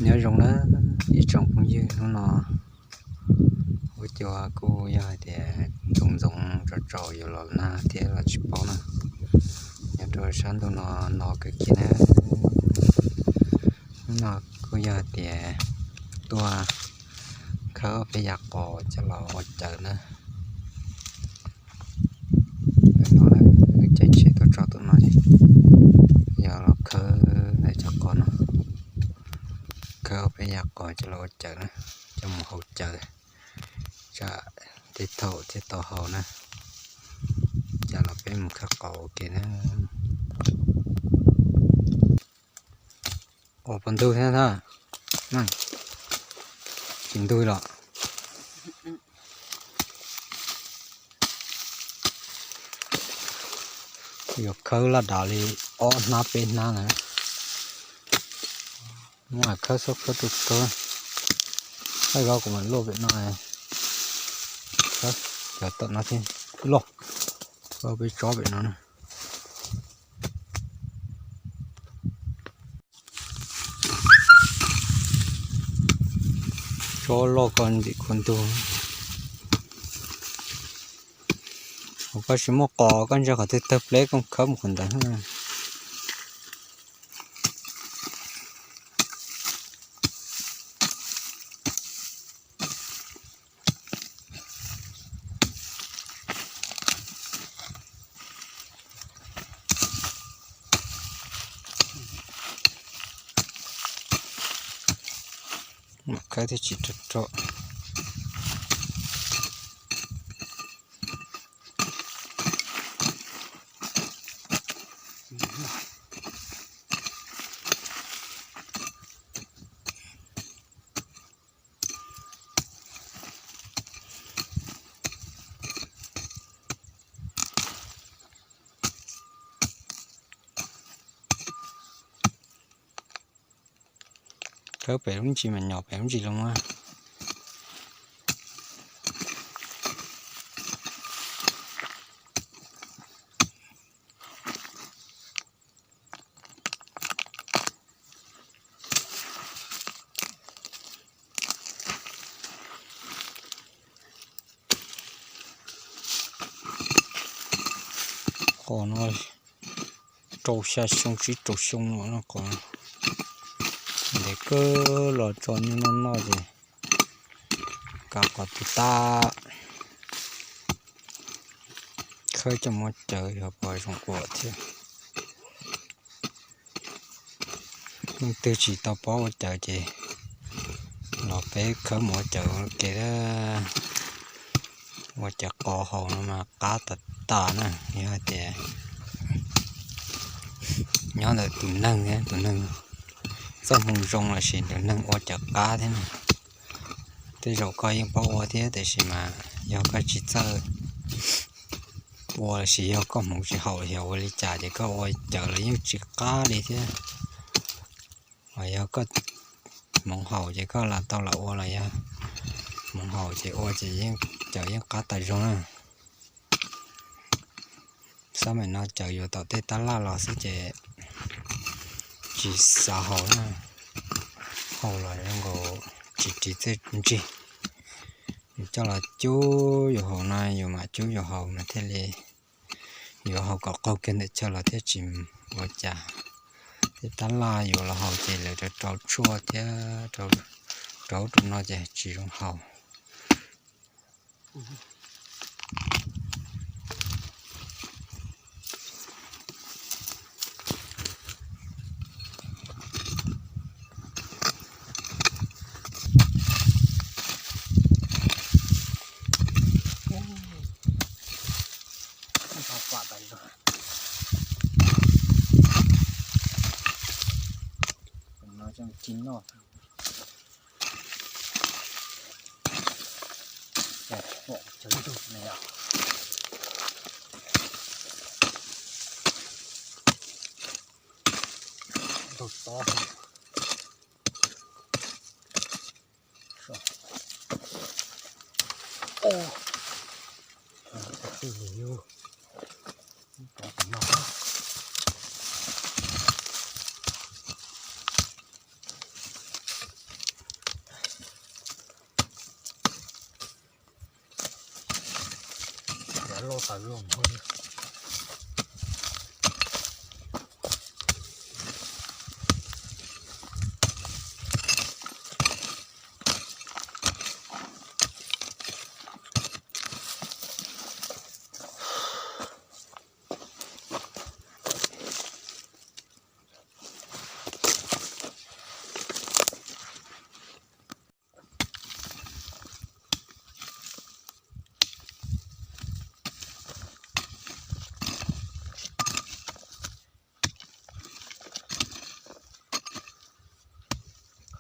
Nyob zoo na ib tsoom phooj ywg, hnub no ua cas kuj yog hais tias ntxoov ntxoov tsaus tsaus yuav los nag thiab los tsis paub na. Nyob rau sab ntuj no no kawg kiag na. Hnub no kuj yog hais tias tuaj khawb peb yav qos coj los ua cawv na. Caij tsheb tuaj txog tom no ces yog los khawb ntawm cov qos no, khawb peb yav qos coj los ua cawv na, coj mus hau cawv, tsam tej thaum thiaj tau hau na. Cas los peb mus khawb qos ua ke na. Ua puas ntug thiab ntag? Tsis ntug los. Yuav khawb laj dav li ob hnab peb hnab na. Muab khawb xub khawb tus kawg. Thaj zaub kuv mam luaj pem no, cov tom no thiab loj, peb tsob pem no na. Tsob loj ko ntxim khuav ntug. Hos koj tsis muaj qos koj ntsia qhov twg tawg pleb koj khawb mus qhov ntawd. Mam khawb thiaj tsis rog rog. Khawb pem lub ntsis mas nyom pem lub ntsis los mas. Qos no rau xya xyoo tsib rau xyoo no qos. Ntev kawg los tso nyuj noj noj ces kav qos twg tag. Khawb coj mus ua cawv yog pom zoo ua thiab. Leej twg tsis tau paub ua cawv ces los peb khawb mus ua cawv ua ke. Ua cawv qos haus no mas qab tas tas na, yog hais tias nyob ntawm tus neeg thiab tus neeg txoj hmoo zoo lossis tus neeg ua cawv qab thiab na. Tej zaum koj yeej paub ua thiab tiam sis mas yog koj tsis txawj ua lossis yog koj hmoov tsis haum los yog ua li cas ces koj ua cawv los yeej tsis qab li thiab. Hos yog koj hmoov haum ces koj lam tau lam ua los yog hmoov haum ces ua ces yeej cawv yeej qab tas zoo na. Xab maim no cawv yuav tom tej tab laj los xwb ces tsis xav haus na. Haus los zoo nkaus tsis ris txiaj ntsig. Yus coj los cub yus haus no, yus mam cub yus haus mas thiaj li yuav haus kom qaug kiag ntawm chaw los thiaj tsis ua cas. Tej tab laj yuav los haus ces lawv rau rau tshuaj thiab rau rau no ces tsis zoo haus. Loj tas zog.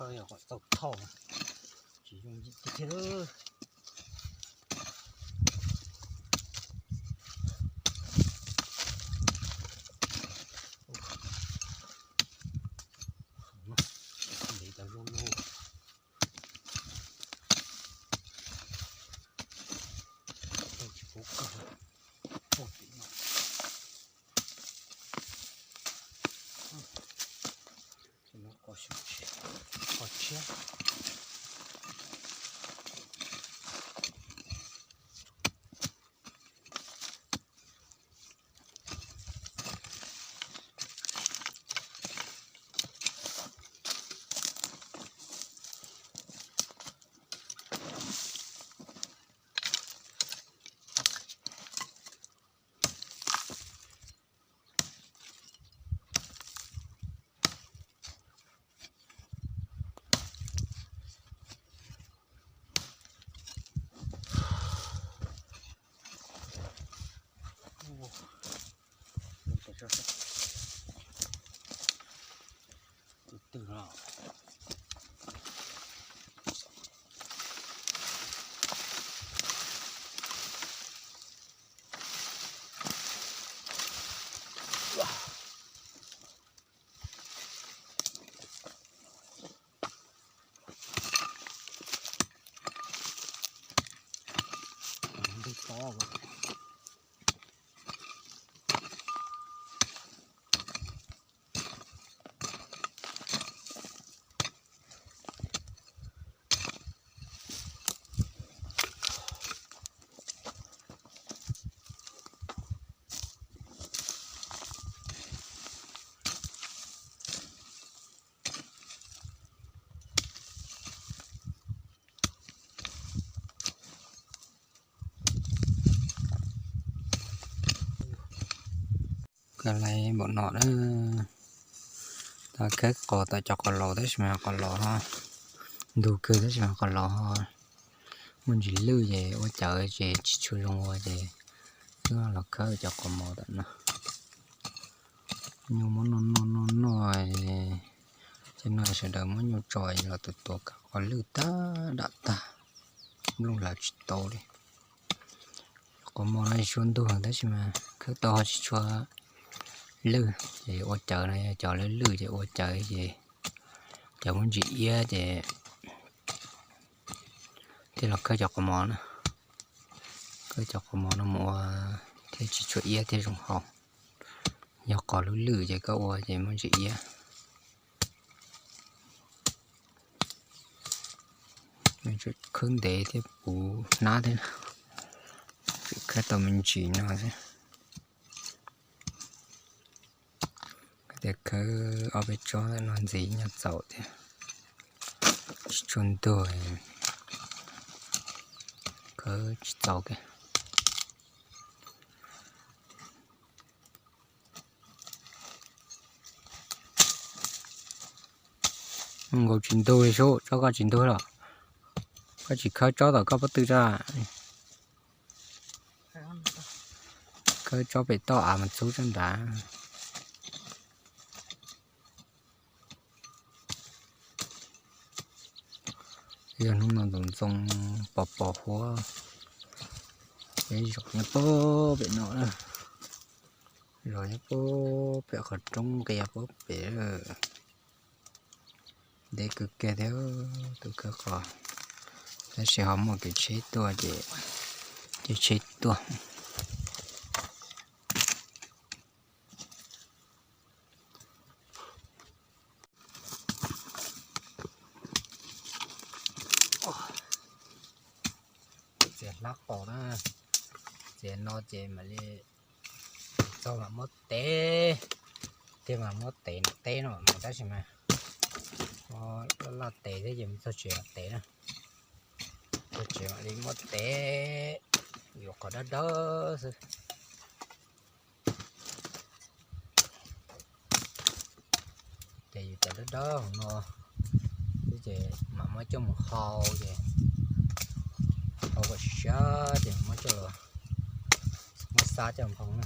Khawb yog kom txaus thauj, tsis yooj yim tiag thiab. Ntev tas zog lawm. Tsis pub kawg, pub tim no. Qos tshiab. Tus twg los? Ntug to. Kawg laiv npaum no na. Tau khawb qos tau cov qos laus tab sis mas qos laus ho ntug kawg tab sis mas qos laus ho muaj ntsis lwj ces ua cawv ces tsis tshua zoo ua ces twb los khawb cov qos mos tam no. Nyuj muab noj noj noj noj, ces no sawv daws muab nyuj tso los tus tuav kawg qos lwj tag dam tag, nplooj lawv tsis tau li. Qos mos no tsis tshua ntug tab sis mas khawb tau ho tsis tshua lwj ces ua cawv no yog cov lwj lwj ces ua cawv ces cov muaj ntsis iab ces thiaj los khawb cov qos mos na. Khawb cov qos mos no mus ua thiaj tsis tshua iab thiab zoo haus. Yog qos lwj lwj ces koj ua ces muaj ntsis iab. Khawb ntev thiab puv hnab thiab, khawb tau me ntsis no thiab. Tias khawb ob peb tsob no ntxiv nyob txaus thiab, tsis tshua ntuag, khawb tsis txaus kiag. Nkaus tsis ntug li sub, tsob koj tsis ntug los? Koj tsis khawb tsob tom koj pob tw tso. Khawb tsob pem toj av mas txhub tsob nrad. Yog hnub no ntxoov ntxoo pos pos huab, peb zos nyob puag pem no, zos nyob puag pem qhov roob nqia puag pem. Ntev kawg kiag thiab tus khawb qos, tab sis ho muaj kev tsheb tuaj ces, kev tsheb tuaj. Txiav hlab qos na, txiav No ces mam li txog mam muab tev, thiab mam muab tev nram teb no mas tab sis mas laj laj tev thiab ces mus txog tsev mam tev na. Txog tsev mam li muab tev, yuav qhov dawb dawb xwb. Ces yus cov dawb dawb hauv no xwb ces mam muab coj mus hau ces hau kom siav ces muab coj los muab xab coj mus hau na.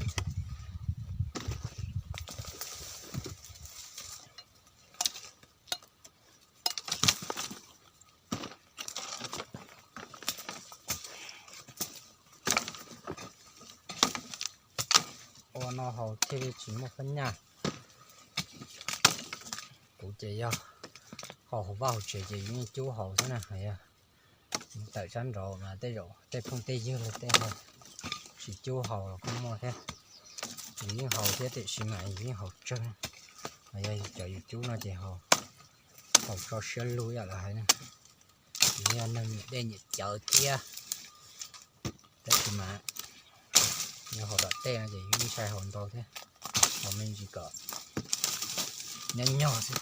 Ua no haus thiaj li tsis muaj phab nyaj. Kuv ces yog haus hauv vaj hauv tsev ces yus yeej cub haus xwb na, yog tawm sab nraud mas tej zaum tej phooj tej ywg los tej ho tsis cub haus los kuj muaj thiab. Yus yeej haus thiab tiam sis mas yus yeej haus tsawg. Yog cov yus cub no ces haus tso siab lug yam lawv hais na. Yus yog neeg nyiam dej nyiam cawv thiab, tab sis mas yus haus tom tej no ces yus yeej ntshai haus ntau thiab, haus me ntsis kom nyob nyog xwb.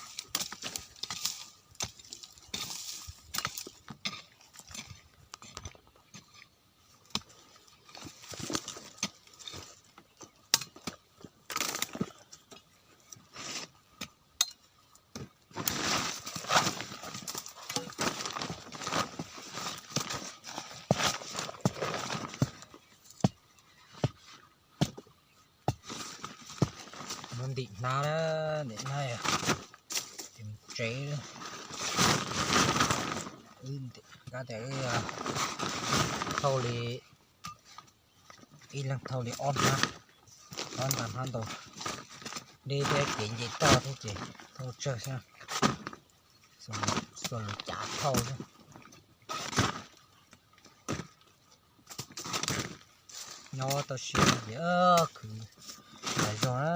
Muab ntim hnab, ntim hnab, tsev, wb ntim hnab tias wb thauj li, ib leeg thauj li ob hnab, ob hnab ntau, deb thiab kev nce toj thiab ces thauj tsawg xwb, xuas lus cav thauj xwb. Nyob tau siab ces khwv tas zog na.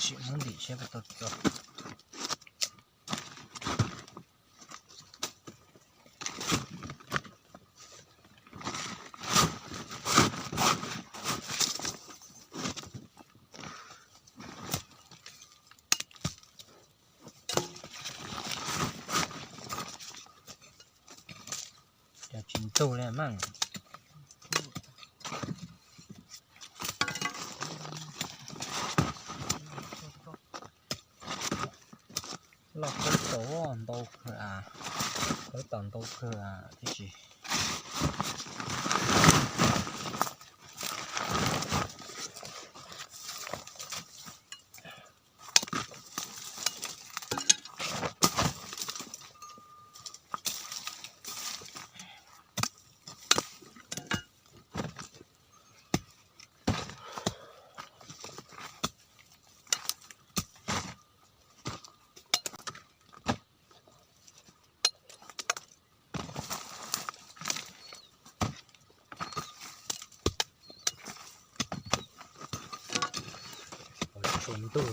Sim muab ntim seb puas tau txog. Cov tsis ntug li mas. Loj kawg tau ntau kawg, kawg tau ntau kawg tiam sis Tsaus ntuj.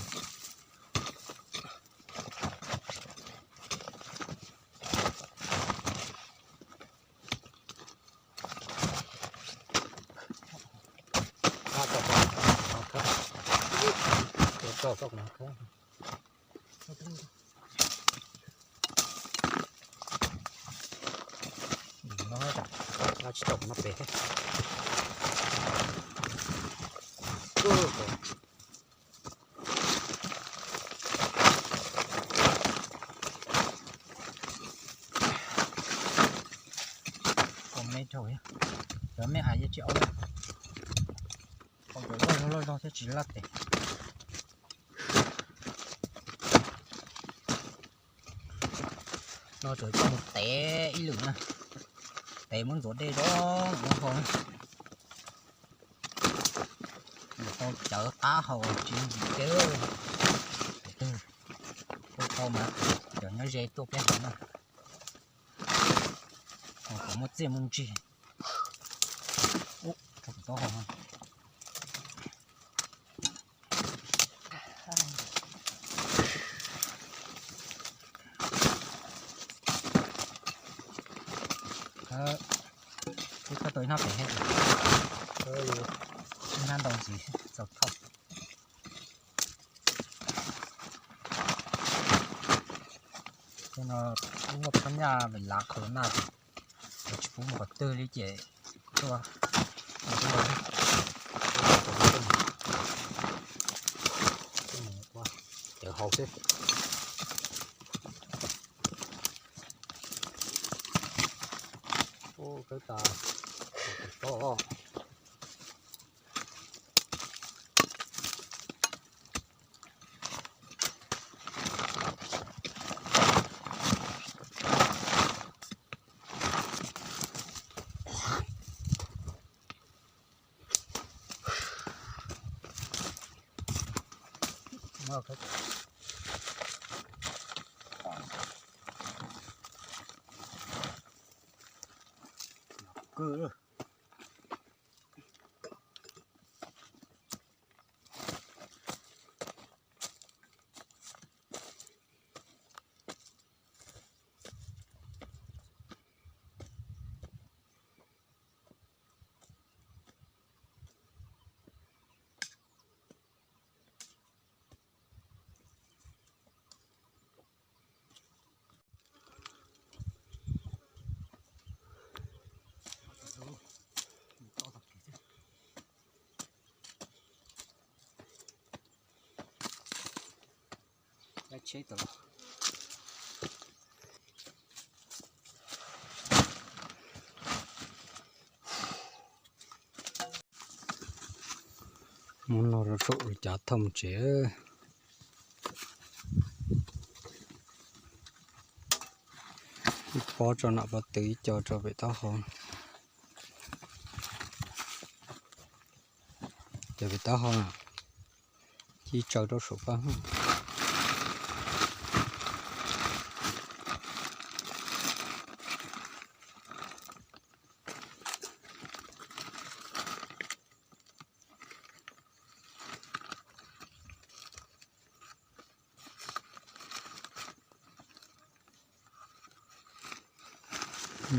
Tsis tau no pem thiab. Kaum me rau, cov me ais yeej tsis au, kaum cov loj loj zog thiab tsis laj tes. No tsuas coj mus tev ib lwm na, tev muab ntxuav dej zoo ua hau. Yuav tau cawv qab haus tsis ntxim kev. Tus twg kuj tau mas cov nyob ze tuaj peb haus na. Haus kom muaj txiaj muaj ntsig. Ub, rau kuv taub hau. Noj pem thiab, nab ntoo ntxiv txaus thauj. Tej no muaj phab nyaj vim lav corona, tsis pub mus qhov twg li ces tuaj. Cawv hauv xwb. Kawb tas, tob. Tsheb tawm los. Mus no rau saum ua cav thauj mus tsev. Ib pob tso nam pob tw, ib co tso pem taub hau. Ces pem taub hau na, ci tsaws rau saum koj.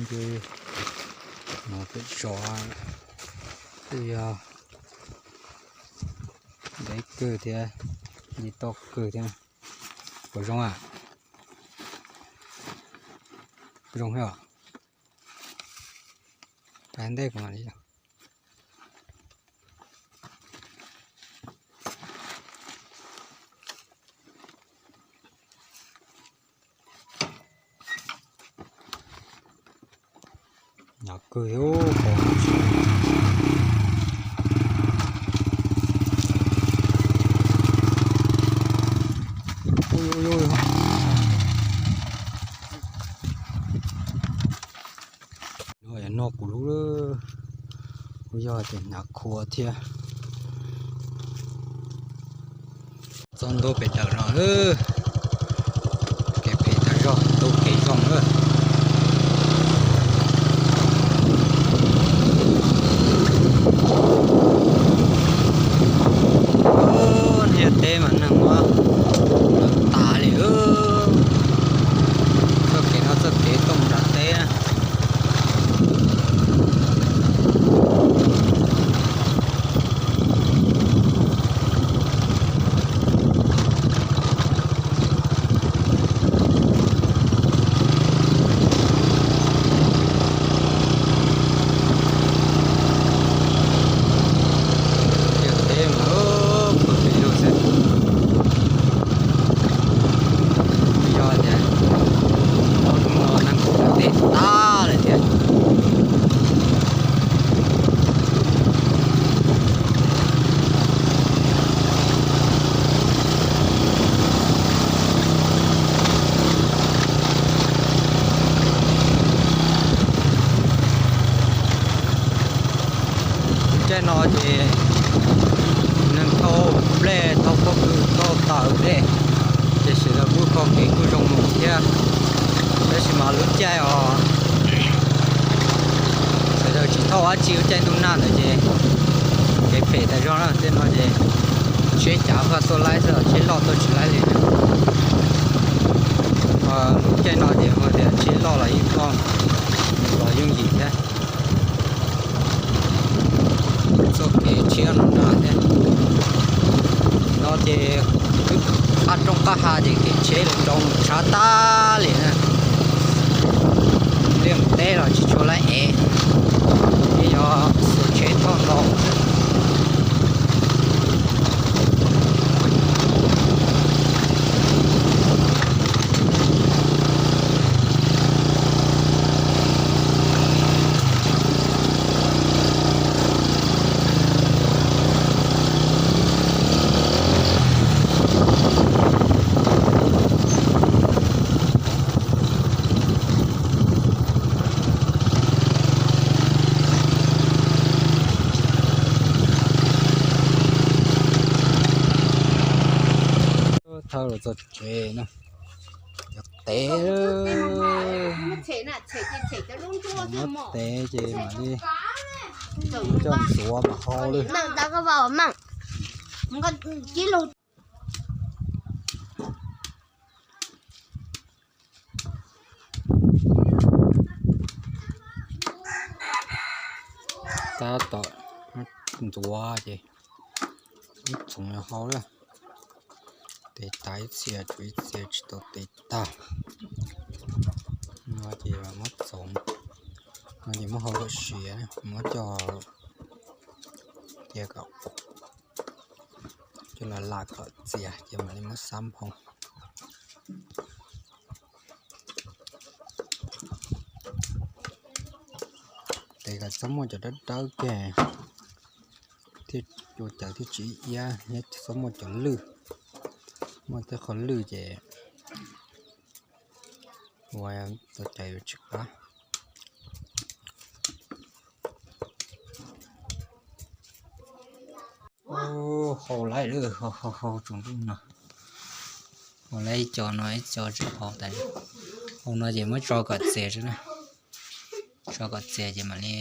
Ces no pem zos twb yog deb kawg thiab, nce toj kawg thiab. Puas zoo a? Zoo thiab os. Pais ntej kuv mam li. Hnyav kawg thiab. No yog kuv lub, kuv yog tias hnyav khuav thiab. Txog ntua pem tawm no, kev phem tas zog, ntu kev zoo na. Niag teb mas neeg muab tas li. Txoj kev no txoj kev tuaj mus nram teb na. Tiaj teb mas pw pem lug xwb. Yog tias ob hnub no neeg kuj tes tag lawm thiab. Lub caij no ces neeg thauj nplej, thauj pob kws, thauj taws dej, ces sawv daws kuj kho kev kuj zoo mus thiab. Tab sis mas lub caij os, sawv daws tsis thauj dab tsi, lub caij ntuj nag ntawd ces kev phem tas zog na. Tej no ces tsheb cav pheej tuaj laib xwb, tsheb loj tuaj tsis laib li. Lub caij no ces hais tias tsheb loj los yeej tuaj, los yooj yim thiab. Tsheb no na thiab. No ces qab rooj qab hav ces kev tsheb los rau mus tshav tag li na. Liaj teb los tsis tshua laib ev, ces yog xuas tsheb thauj ntau. Thawj los txog tsev no, cov tev, muab tev ces mam li coj ntxuav mam hau lawm. Tab tom ntxuav ces ib txhoov hau lawm. Tes tas ib txhia, tshuav ib txhia tsis tau tes tag. No ces muab txhoov, no ces muab hau kom siav, muab coj cia kom, coj los lam kom txias ces mam li muab xab nphoo. Tes kom txhob muaj cov dawb dawb kiag thiaj ua cawv thiaj tsis iab, nyob txhob muaj cov lwj, muaj tej qhov lwj ces ua tau cawv yuav tsis qab. Hau lawm, hau hau tsaus ntuj no. Hau lawm ib co no, ib co tseem hau tas li. Hau no ces muab tso kom txias tso na. Tso kom txias ces mam li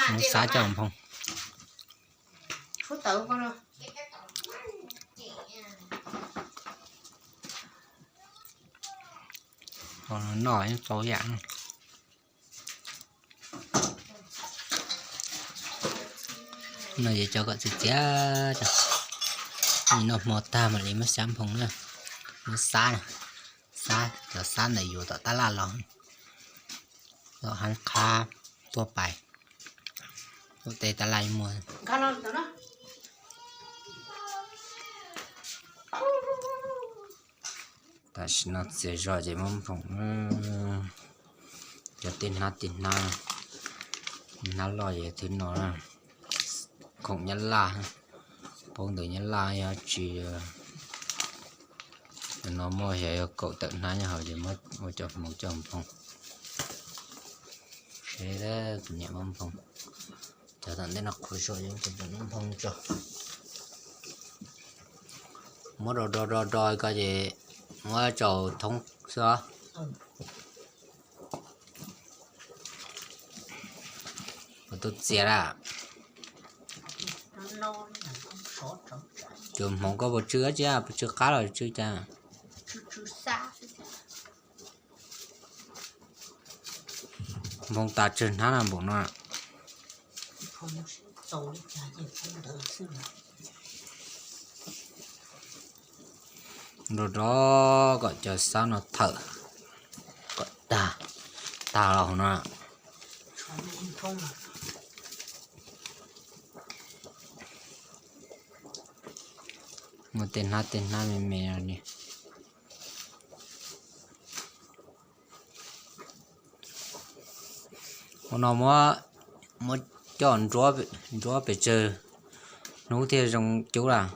muab xab coj nphoo. Hau no noj yeej tau yam. No ces cov kom txias txias, noj hmo tag mam li muab xab nphoo na. Muab xab na, xab cov xab ntawm yus tom tab laj los, los hab qhab tuaj pais, tuaj tej tab laj muag. Tam sim no txias zog ces muab nphoo. Cov tej hnab tej hnab, hnab loj ces thwb no, khoom nyab laj, paub ntawv nyab laj yog tsis, no muaj xyov yog kaum tawm hnab nyob hauv ces muab ua cov hmoov coj nphoo. Seb, kuv niam muab nphoo, cov tom ntej no qhuav zog ces kuv niam muab nphoo tso. Muab do do do do ko ces muab tsaus thoob xwb os. Kuv tus txias lawm. Tus hmoov koj puas tsw dab tsi, puas tsw qab los tsw cas? Nphoo tas tsawg hnab na npaum no. Do do kom cov xab no thawm kom tag, tag los hauv no. Muaj tej hnab tej hnab me me no ni. Ua no muab, muab coj nruab pes tsawg hnub thiaj zoo cub lawm?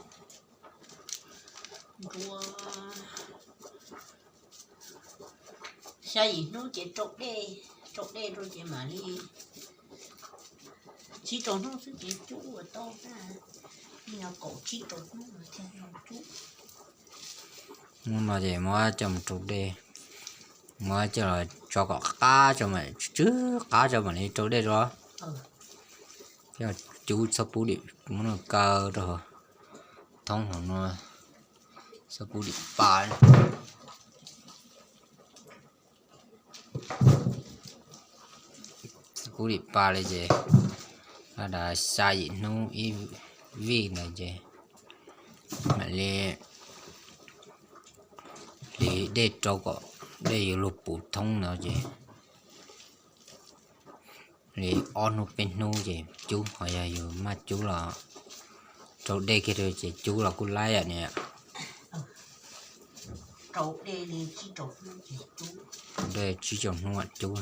Xya yim hnub ces rau dej, rau dej rau ces mam li, tsib rau hnub xwb ces cub ua tau, yog kaum tsib rau hnub thiaj cub. Hnub no ces muab coj mus rau dej, muab coj los tso kom qab tso mam, tsw qab tso mam li rau dej rau. Coj cub txhob pub dim, muab no kaw rau thoob hauv no, txhob pub dim pa. Txhob pub dim pa li ces Tab sis xya yim hnub ib vij ntawd ces mam li hliv dej rau kom dej yuav luag puv thoob ntawd ces li ob hnub peb hnub ces cub, ho yog yus maj cub los rau dej kiag rau ces cub los kuj laib yam ni. Rau dej tsib rau hnub mam cub.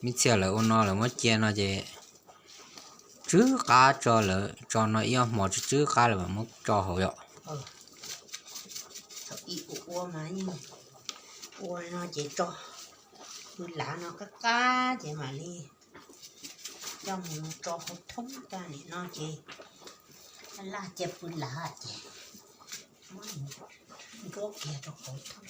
Ib txhia lawv ua no lawv muab cia no ces tsw qab tso, lawv tso no ib ob hmo tsw tsw qab lawm mam muab tso hauv yom. Ua no ces tso pw lav no qab qab ces mam li coj mus tso hauv thoob tag nim no ces laj cia pw lav ces muab nruab kiag rau hauv thoob.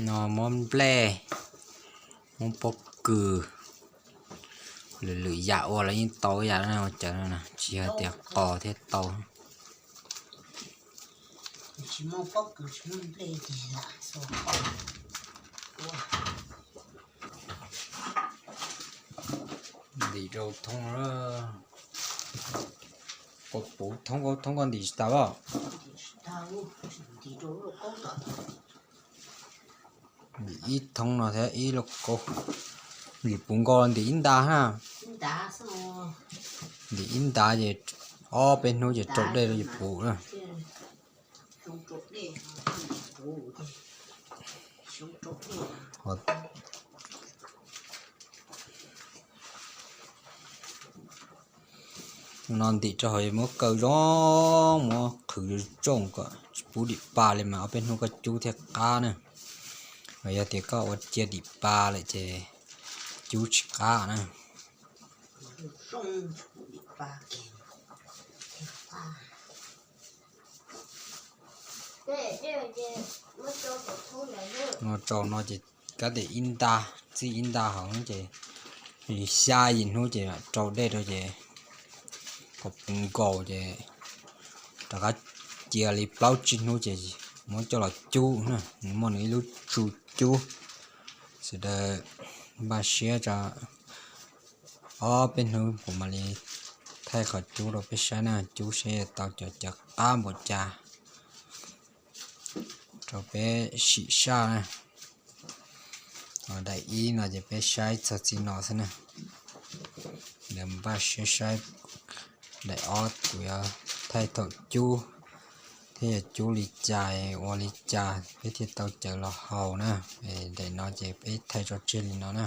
No muab nplej, muab pob kws, lwm lwm yam ua los yeej tau ib yam no, ua cas tsis hais tias qos thiaj tau. Ntim rau thoob, puv thoob, thoob koj ntim tsis tas os. Ntim ib thoob no thiab ib lauj kaub, ntim puv nkaus ntim ib nta na. Ntim ib nta ces ob peb hnub ces rau dej rau ces puv na. No ntim rau hauv muab kaw zoo, muab qhwv zoo kom tsis pub dim pa li mas ob peb hnub koj cub thiaj qab na. Yog tias koj ua cia dim pa lawm ces cub tsis qab na. Ua rau no ces kav tias ib nta, txij ib nta hauv ces li xya yim hnub ces rau dej rau ces kom puv nkaus ces rov qab cia li plaub tsib hnub ces muab coj los cub na, nws muaj nws ib lub tsu cub. Sawv daws npaj siab tso, ob peb hnub kuv mam li thaij qhov cub rau peb saib na, cub saib tau cov cawv qab npaum cas rau peb sim saj na. Daim ib no ces peb saib txog txij no xwb na. Npaj siab saib daim ob kuv yuav thaij thaum cub thiab yog cub li cas, ua li cas peb thiaj tau cawv los haus na. Daim no ces peb thaij tso tseg li no na.